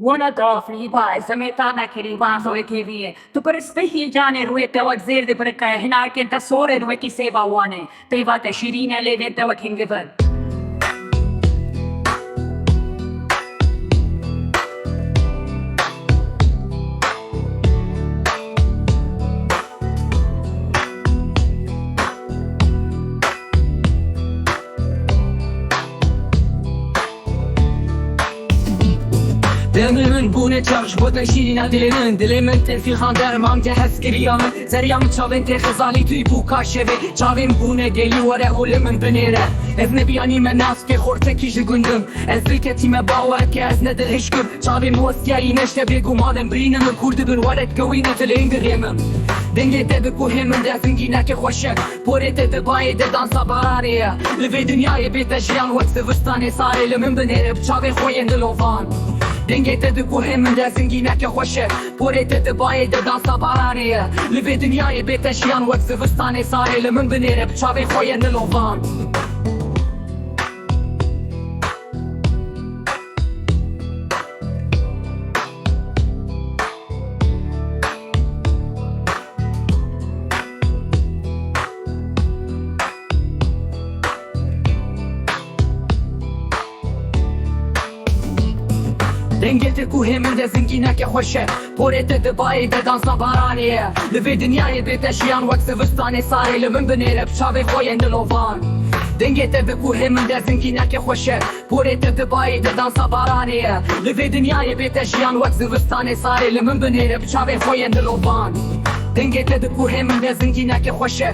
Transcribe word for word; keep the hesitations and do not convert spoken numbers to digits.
Wana dafî ba, ez me ta nekirî, ba Zoe T V'yê. Tu pir spehî canê, rûyê te wek zêr dibirike, hinarkên te sor in wekî sêva Wanê. Peyva te şîrîn e, lêvên te wek hingiv in. Demê min bûne çax ji bo te şîrîna dilê min. Dilê min tê fîxan derman te hezkiriya min. Zeriya min çavên tê xizanî tu yî bûka şevê. Çavên bûne gelî were holê min binêre. Ez nebiyanî me nas kê xortekî ji gundim. Ez dilketî me bawer ke ez ne dirhişkim. Çavên westiyayî neşte bêguman in birîne min kûr dibin were dikewîne dilên girê min. Dengê te di guhê min de zingîneke xweş e. Porê te di bayê de dansa baranê ye. Li vê dinyayê bê te jiyan wek zivistanê sarê li min binêre bi çavê xwe yên dilovan. Dengê te di guhê min de zingîneke xweş e. Porê te di bayê de dansa baranê ye. Li vê dinyayê bê te jiyan wek zivistanê sarê li min binêre bi çavê xwe yên dilovan. Dengê te guhê min de zingîneke xweş e. Porê te di bayê de dansa baranê ye. Li vê dinyayê bê te jiyan wek zivistanê sarê li min binêre bi çavê xwe yên dilovan. Dengê te di guhê min de zingîneke xweş e. Porê te di bayê de dansa baranê ye. Li vê dinyayê bê te jiyan wek zivistanê sarê li min binêre bi çavê xwe yên dilovan. Dengê te di guhê min de zingîneke xweş e.